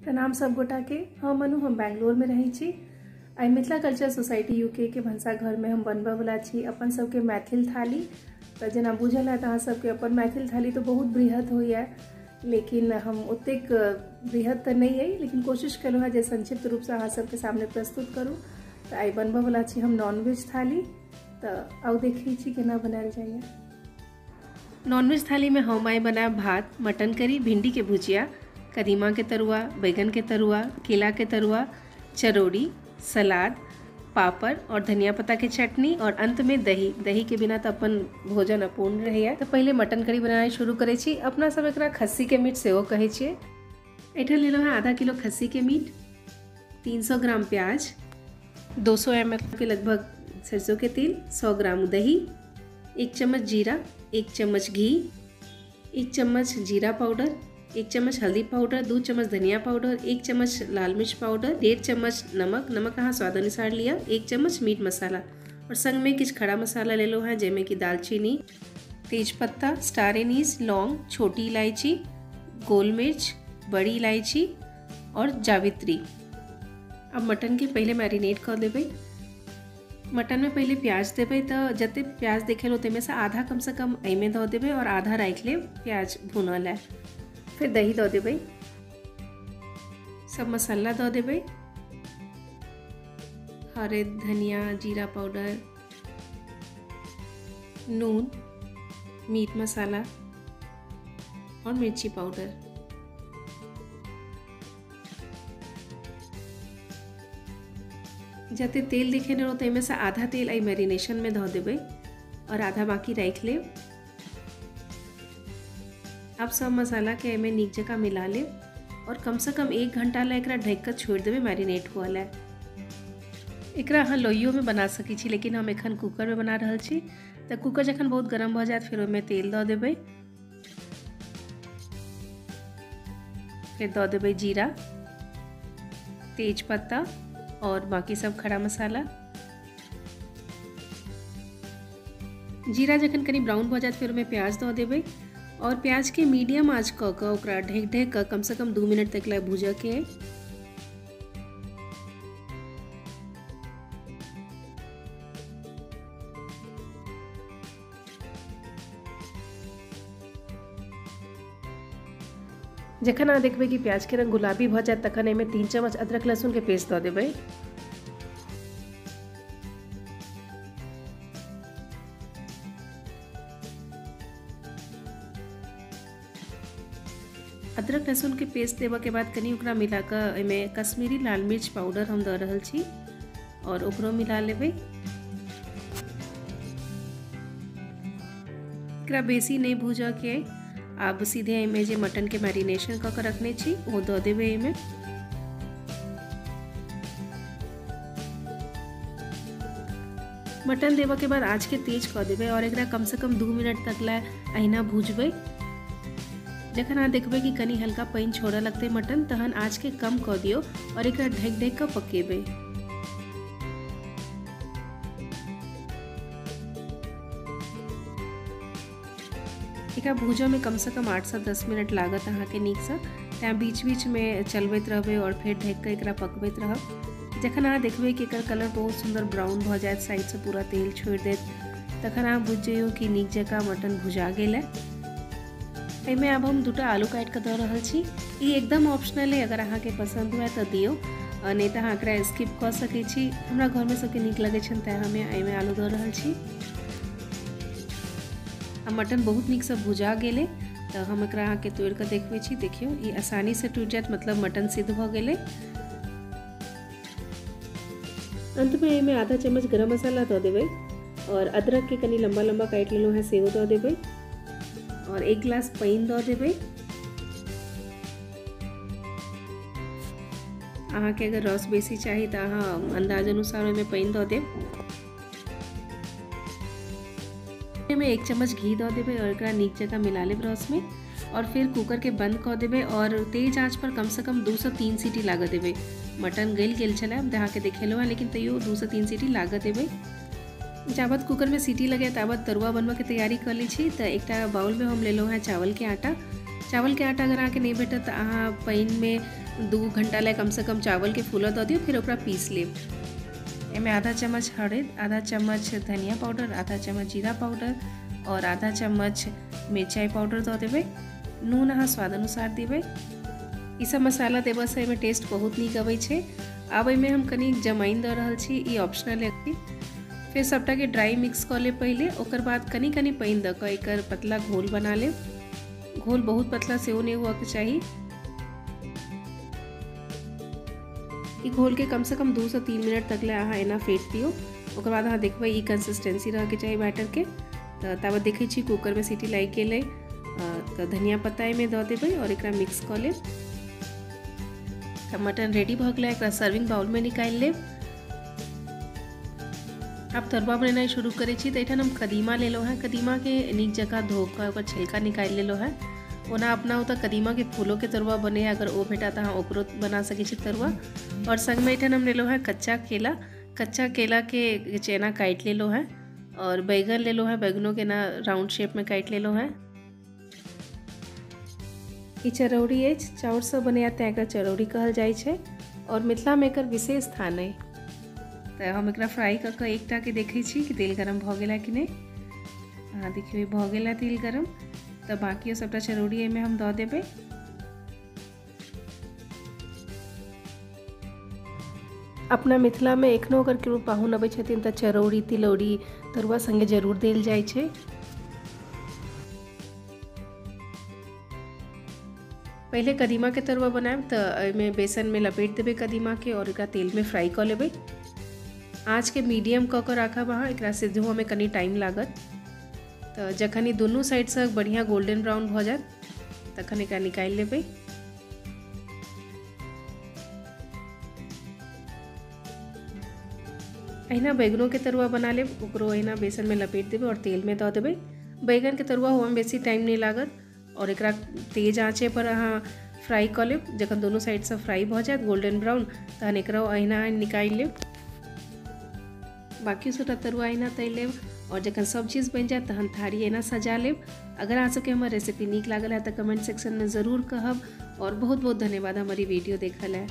प्रणाम सब गोटा के। हम अनु, हम बैंगलोर में रहै छी। आइ मिथिला कल्चर सोसाइटी यूके के भनसाघर में हम बनबै वाला छी अपन सबके मैथिल थाली। तो जेना बुझल है अहाँ सबके अपन मैथिल थाली तो बहुत बृहद होइए, लेकिन हम ओतेक बृहद तो नहीं है, लेकिन कोशिश कलहुँ हँ जे संक्षिप्त रूपसँ अहाँ सबके सामने प्रस्तुत करूँ। तो आइ बनबै वाला छी हम नॉनवेज थाली। तो आउ देखै छी केना बनायल जाइए। नॉनवेज थाली में हम आइ बनायब भात, मटन करी, भिंडी के भुजिया, कदीमा के तरुआ, बैगन के तरुआ, केला के तरुआ, चरौड़ी, सलाद, पापड़ और धनिया पत्ता के चटनी और अंत में दही। दही के बिना तो अपन भोजन अपूर्ण रहैया। तो पहले मटन करी बनाना शुरू करै छी। अपना सब एकरा खस्सी के मीट सेहो कहै छियै। एहिठाम लेलहुँ हँ आधा किलो खस्सी के मीट, 300 ग्राम प्याज, 200 ml के लगभग सरसों के तेल, 100 ग्राम दही, 1 चम्मच जीरा, 1 चम्मच घी, 1 चम्मच जीरा पाउडर, 1 चम्मच हल्दी पाउडर, 2 चम्मच धनिया पाउडर, 1 चम्मच लाल मिर्च पाउडर, 1.5 चम्मच नमक, नमक अहाँ स्वाद अनुसार लिया, 1 चम्मच मीट मसाला और संग में किछु खड़ा मसाला लेलहुँ हँ, जाहिमे कि दालचीनी, तेजपत्ता, स्टार एनीज, लौंग, छोटी इलायची, गोल मिर्च, बड़ी इलायची और जावित्री। अब मटन के पहले मैरिनेट कर देबै। मटन में पहले प्याज देबै, तो जते प्याज देखेलहुँ ताहिमे से आधा कम से कम एहिमे दऽ देबै और आधा राखि लेब प्याज भुनऽ लए। फिर दही दऽ देबै, सब मसाला दऽ देबै, हरद, धनिया, जीरा पाउडर, नून, मीट मसाला और मिर्ची पाउडर। जते तेल देखेने रहो ताहिमे से आधा तेल एहि मैरिनेशन में धऽ देबै और आधा बाकी राखि लेब। अब सब मसाला के एहिमे नीक जकाँ मिला लेब और कम से कम 1 घंटा ला एकरा ढकि कऽ छोड़ि देबै मैरिनेट हुअ लए। एकरा अहाँ लोहियो में बना सकै छी, लेकिन हम एखन कुकर में बना रहल छी। तऽ कुकर जखन बहुत गरम भऽ जायत फेर ओहिमे तेल दऽ देबै, फिर दऽ देबै जीरा, तेजपत्ता और बाकी सब खड़ा मसाला। जीरा जखन कनि ब्राउन भऽ जायत फेर ओहिमे प्याज दऽ देबै और प्याज के मीडियम आँच कऽ कऽ ओकरा ढकि ढकि कऽ कम से कम 2 मिनट तक ला भूजऽ के अइ। जखन अहाँ देखबै कि प्याज के रंग गुलाबी भऽ जायत तखन एहिमे 3 चम्मच अदरक लहसुन के पेस्ट दऽ देबै। अदरक लहसुन के पेस्ट देबऽ के बाद कनि ओकरा मिला कऽ एहिमे कश्मीरी लाल मिर्च पाउडर हम दऽ रहल छी और ओकरो मिला लेबै। एकरा बेसी नहि भूजऽ के अइ। आब सीधे एहिमे जे मटन के मैरिनेशन कऽ के रखने छी ओ दऽ देबै एहिमे। मटन देबऽ के बाद आँच के तेज कऽ देबै और एकरा कम से कम 2 मिनट तक ला अहिना भूजबै। जखन अहाँ देखबै कि कनि हल्का पानि छोड़ऽ लगतै मटन तहन आँच के कम कऽ दियौ और एकरा ढकि ढकि कऽ पकेबै। एकरा भूजऽ में कम से कम 8 से 10 मिनट लागत अहाँके नीकसँ, तैँ बीच बीच में चलबैत रहबै और फेर ढकि कऽ एकरा पकबैत रहब। जखन अहाँ देखबै कि एकर कलर बहुत सुन्दर ब्राउन भऽ जायत, साइडसँ पूरा तेल छोड़ि देत, तखन अहाँ बुझि जइयौ कि नीक जकाँ मटन भुजा गेल है। एहिमे आब हम 2 आलू काटि कऽ दऽ रहल छी। ई एकदम ऑप्शनल है, अगर अहाँके पसन्द हुए तऽ दियौ, नहि तऽ अहाँ एकरा स्किप कऽ सकै छी। हमरा घरमे सबके नीक लगै छनि तैँ हम एहिमे आलू दऽ रहल छी। आ मटन बहुत नीकसँ भुजा गेलै तऽ हम एकरा अहाँके तोड़ि कऽ देखबै छी। देखियौ ई आसानीसँ टूटि जायत, मतलब मटन सिद्ध भऽ गेलै। अंतमे एहिमे आधा चम्मच गरम मसाला दऽ देबै और अदरक के कनि लम्बा लम्बा काटि लेलहुँ हँ सेहो दऽ देबै और 1 गिलास पानि दऽ देबै। अहाँके अगर रस बेसी चाही तऽ अहाँ अंदाज अनुसार ओहिमे पानि दऽ देब। एहिमे 1 चम्मच घी दऽ देबै और एकरा नीक जकाँ मिला लेब रसमे और फिर कुकर के बंद कऽ देबै और तेज आँच पर कम से कम 2 से 3 सीटी लागऽ देबै। मटन गलि गेल छलै, हम अहाँके देखेलहुँ हँ, लेकिन तैयो 2 से 3 सीटी लागऽ देबै। जाबत कुकर में सीटी लगे ताबत तरुआ बनबऽ के तैयारी कऽ लै छी। तऽ एकटा बाउल में हम लेलहुँ हँ चावल के आटा। चावल के आटा अगर अहाँके नहीं भेटत तऽ अहाँ पानिमे 2 घंटा लए कमसँ कम चावलके फूलऽ दऽ दियौ, फेर ओकरा पीस लेब। एहिमे आधा चम्मच हरदि, आधा चम्मच धनिया पाउडर, आधा चम्मच जीरा पाउडर और आधा चम्मच मिरचाइ पाउडर दऽ देबै। नून अहाँ स्वाद अनुसार देबै। ई सब मसाला देबऽसँ एहिमे टेस्ट बहुत नीक अबै छै। आब एहिमे हम कनि जमाइन दऽ रहल छी, ई ऑप्शनल है। फेर सबटाके ड्राई मिक्स कऽ लेब पहिले, ओकर बाद कनि कनि पानि दऽ कऽ एकर पतला घोल बना लेब। घोल बहुत पतला सेहो नहि हुअके चाही। ई घोलके कमसँ कम 2 से 3 मिनट तक ले अहाँ एना फेंट दियौ। ओकर बाद अहाँ देखबै ई कंसिस्टेंसी रहऽके चाही बैटरके। तऽ ताबत देखै छी कूकरमे सीटी लागि गेलै। तऽ धनिया पत्ता एहिमे दऽ देबै और एकरा मिक्स कऽ लेब। तऽ मटन रेडी भऽ गेलै, एकरा सर्विंग बाउलमे निकालि लेब। आब तरुआ बनेनाइ शुरू करै छी। तऽ एहिठाम हम कदीमा लेलहुँ हेँ। कदीमाके नीक जकाँ धो कऽ ओकर छिलका निकालि लेलहुँ हेँ। ओना अपना ओतऽ कदीमाके फूलोके तरुआ बने, अगर ओ भेटा तऽ अहाँ ओकरो बना सकै छी तरुआ। और संगमे एहिठाम हम लेलहुँ हेँ कच्चा केला। कच्चा केलाके चेना काटि लेलहुँ हेँ। और बैगन लेलहुँ हेँ, बैगनोके एना राउंड शेपमे काटि लेलहुँ हेँ। ई चरौड़ी अछि, चाउरसँ बनैया तेँ एकरा चरौड़ी कहल जाइ छै और मिथिलामे एकर विशेष स्थान अइ। तऽ हम एकरा फ्राई कऽ कऽ एकटाके देखै छी कि तेल गरम भऽ गेला कि नहि। अहाँ देखियौ भऽ गेला तेल गरम। तऽ बाँकियो सबटा चरौड़ी एहिमे हम दऽ देबै। अपना मिथिलामे एखनो अगर केओ पाहुन अबै छथिन तऽ चरौड़ी तिलौड़ी तरुआ संगे जरूर देल जाइ छै। पहिले कदीमाके तरुआ बनायब तऽ एहिमे बेसनमे लपेट देबै कदीमाके और एकरा तेलमे फ्राई कऽ लेबै। आँचके मीडियम कऽ कऽ राखब अहाँ, एकरा सिद्ध होइमे कनि टाइम लागत। तऽ जखन ई दुनू साइडसँ बढ़िआँ गोल्डन ब्राउन भऽ जायत तखन एकरा निकालि लेबै। अहिना बैगनोके तरुआ बना लेब, ओकरो अहिना बेसनमे लपेट देबै और तेलमे दऽ देबै। बैगनके तरुआ होइमे बेसी टाइम नहि लागत और एकरा तेज आँचे पर अहाँ फ्राई कऽ लेब। जखन दुनू साइडसँ फ्राई भऽ जायत गोल्डन ब्राउन तहन एकरा अहिना निकालि लेब। बाकी सबटा तरुआ अहिना तरि लेब और जखन सब चीज़ बनि जायत तहन थारी एना सजा लेब। अगर अहाँ सबके हमर रेसिपी नीक लागल है तऽ कमेंट सेक्शनमे ज़रूर कहब और बहुत बहुत धन्यवाद हमर ई वीडियो देखल है।